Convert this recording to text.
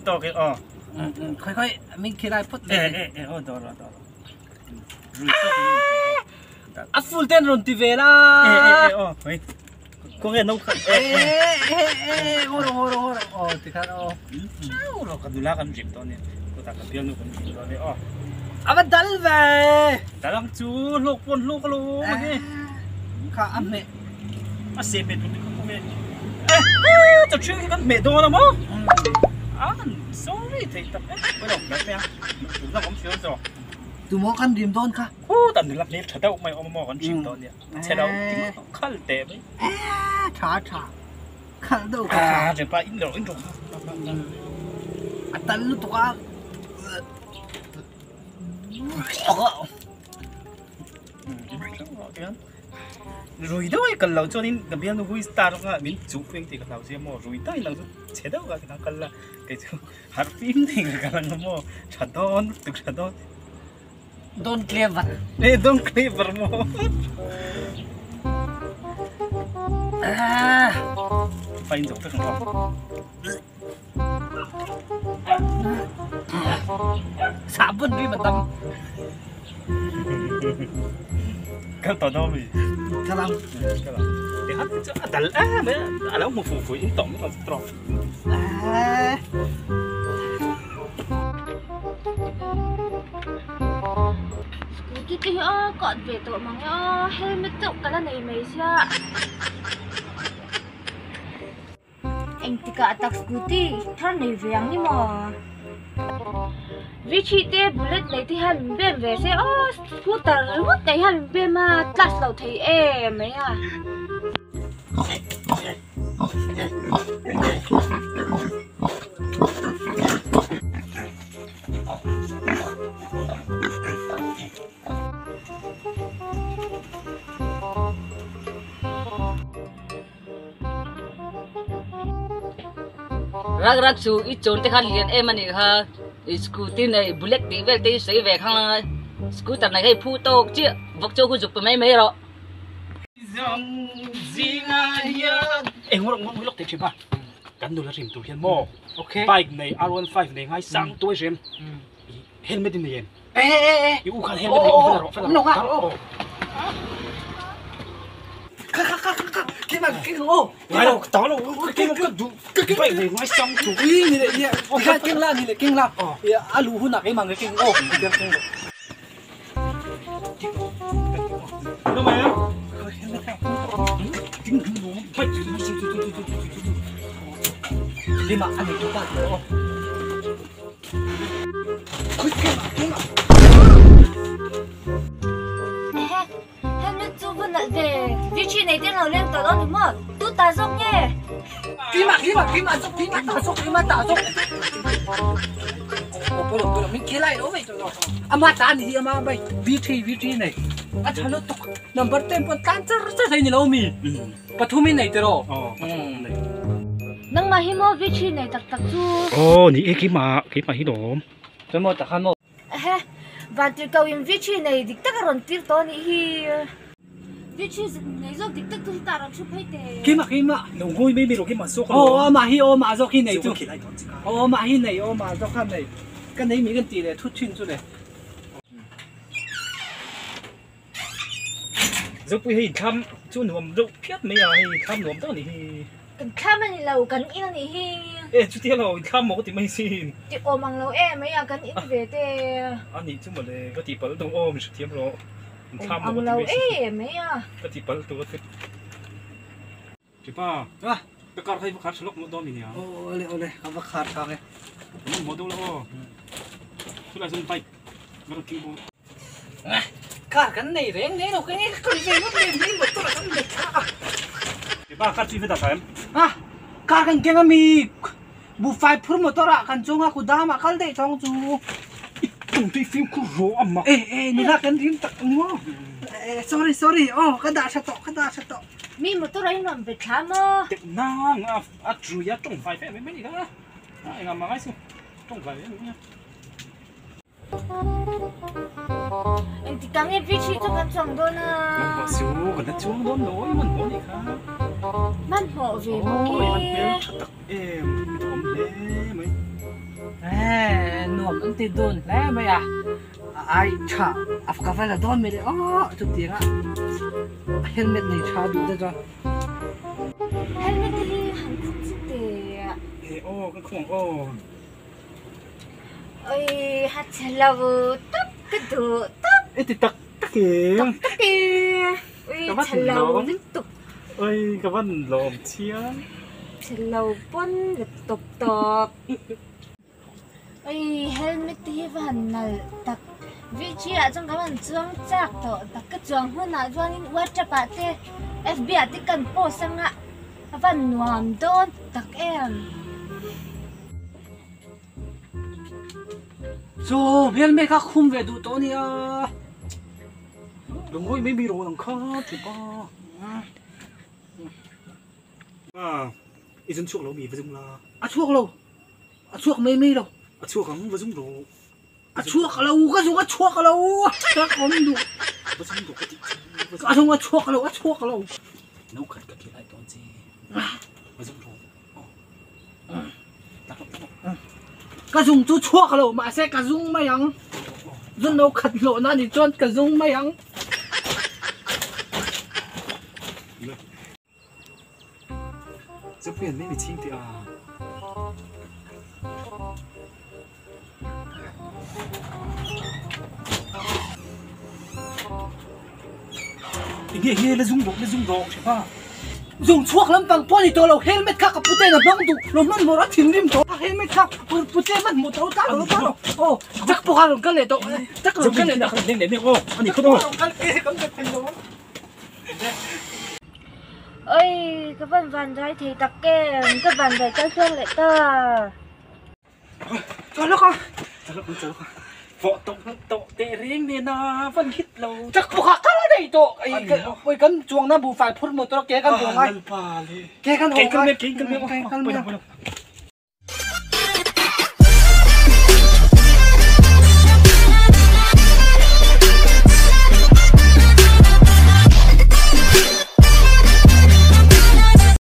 Tawk e aw. Khawi khawi min khilai phawt mai. E e e aw dawr rawh dawr rawh. Rui tawk in. A full ten rawn ti ve la. E e e aw hei. Kawng e no khat e e e e haw rawh haw rawh haw rawh aw tikhan aw. Chau rawh ka nula kan rim dawn nia. Kutah ka bialnu kan rim dawn nia aw. A va dal ve. Dal ang chu hlawk pawn hlawk alo awm ang e. Kha a hmeh. A se hmeh tur te kha kawng e. Eh cha thiang hi kan hmeh dawn a maw. An sorry thei tak e. Pawi lo mai mai a. Tuna awm si lo chu. Tumaw kan rim dawn kha. Khut an nula hmel tha deuh mai awm a maw kan rim dawn nia. Chhe lo ti ngawt ang khal teh mai. Eh tha tha. Khal deuh kha tha. Ah thianpa in rawh in rawh. A tal lutuk a. Rui deuh ai kal loh chuanin ka bialnu hui star kha min chuh peng tih ka hlau sia maw rui deuhin ang chu chhe deuh kha ka kal la kei chu harh fim thei ka kal ang maw tha dawn lutuk tha dawn. Don clever. Eh don clever maw. Fa in zo vek ang aw. Sabun ri ma tam. Kal tawh dawn mi? Kal ang. Kal ang. Ti han chu a dal em em a lo hmu fu fu in tawm ang chu tawh. Scooty te hi a cut ve tawh mang e aw helmet chauh ka la nei mai sia. Engtikah tak scooty thar nei ve ang ni maw? Richie te bullet nei te hian min bem ve se aw scooter ringawt nei hian min bem a class lo thei em mai a. Rak rak chu i chawn te kha lian em a nih kha i scooty nei bullet tih vel te hi sawi ve khang lang a scooter nei hei phu tawk chiah vawk chu hu zuk pe mai mai rawh. Kan nula rim tur hian maw bike nei R15 nei ngai sang tuai hrem helmet in nei em i u khan helmet nei awm fela rawh fela rawh ngai lo ta lo ka duh bike nei ngai sang tur Keng la ni le keng la a lu hunah keimah nge keng aw Lima a nei tu pa ti aw. Ehe, helmet chu va nalh ve. Richie nei te lo leng tawh lo ni maw? Tu ta zawk nge? Keimah, keimah, keimah zawk, keimah ta zawk, keimah ta zawk. Aw, pawilo, pawilo, min khilai lo mai tawh lo. Ama ta a ni hi, ama bai V3, V3 nei. A tha lutuk. Number ten pawh tlan char char thei ni lo mi. Pathum in nei tiraw? Aw, pathum in nei. Nangmah hi maw V3 nei tak tak chu? Aw, ni e keimah, keimah hi lawm. Chuan maw takhan maw? Ehe, vantir ko in V3 nei dik tak a rawn tir tawh a nih hi. V3 nei zawk dik tak chu hetah rawn thu phei teh. Keimah keimah. Lo ngawi mai mai rawh keimah zawk a lawm. Aw amah hi aw amah zawk hi nei chu. Aw amah hi nei aw amah zawk kha nei. Ka nei mi kan tih leh thut thin chu le. Zopui hei thlam chu nuam deuh phiat mai a hei thlam nuam tak a nih hi. Kan thlam a ni lo kan in a nih hi. E chutia lo in thlam maw ka ti mai sin. Ti awm ang lo e mai a kan in ve te. A nih chu mawle ka tih palh duh aw min hrethiam rawh. In thlam maw ka ti mai sin. Awm ang lo e mai a. Ka tih palh duh a ti. Tipa ka kar kha i va khar tha lawk mawh dawn mi nia. Aw awle awle ka va khar tha ang e. Mawh deuh la aw. Chulai chuan bike va rawn keng bawk. Car kan nei reng nei lo ka nge ka kal ve ngawt mai mi motor ah kan bet thla a. Tipa car chu i va dah tha em? A car kan keng a mi buhfai phur motor ah kan chuang a kudam ah kal daih thawng chu. I tum tui fimkhur rawh a mak. E e nula kan rim tak ang maw. Sorry sorry aw ka dah tha tawh ka dah tha tawh. Mi motor ah in rawn bet thla maw? Teh nang a a tui a tawng vai ve mai mai ni kha a engah mah ngai su tawng vai ve mai a. Engtik ah nge bridge hi chu kan chuang dawn a? Hmanhmawh su, kan la chuang dawn lo i hmanhmawh anih kha. Hmanhmawh ve bawk e. Aw i van hmel tha tak em, i duhawm hle mai. Nuam an ti dun hle mai a, ai tha a ka va la dawn mai le aw chutianga helmet nei tha duh te chuan. Helmet te hi han khum chu teh. E aw ka khum ang aw. Oi ha chhe lo tak ka duh tak. E ti tak tak em. Tak tak e. Oi chhe lo lutuk. Oi ka van lawm chiang. Chhe lo pawn la tawp tawp. Oi helmet te hi va han nalh tak. VG ah chuan ka van chuang chak tawh tak ka chuang hunah chuanin WhatsApp ah te FB ah te kan post anga a van nuam dawn tak em. Chaw helmet kha khum ve duh tawh a nia. Lungawi mai mai rawh ang kha thipa. I zun chhuak lo mi va zung la. A chhuak lo. A chhuak mai mai lo. A chhuak ang va zung rawh. A chhuak lo ka zung a chhuak lo. Ka awm duh. Va zung rawh ka tih chu. A zung a chhuak lo a chhuak lo. No khat ka khel ai tawn che. Va zung rawh. Ka zung chu chhuak lo mahse ka zung mai ang. Zun no khat hlawh na ni chuan ka zung mai ang. Zopuian mai mi chhing teh a. Enge enge la zung rawh la zung rawh hre pa. Zung chhuak lampang pawh a ni tawh lo helmet kha ka pute in a hmang duh lo hmanhmawh a thinrim tawh a helmet kha pute hmanhmawh tawh ta lo ta lo aw jack pawh kha rawn kal leh tawh jack rawn kal leh tawh aw kal e kan bet thei lo Oi ka van van rai thei tak em ka van rai kal tluang leh ta. Chaw lawk a. Chaw lawk chaw lawk a. Vawh tawh tawh teh reng nen a van hit lo. Chak pawh kha kal daih tawh. Oi kan chuang na buhfai phur motor ke kan haw ngai. Lalpa le. Ke kan haw ngai. Ke kan mel ke kan mel.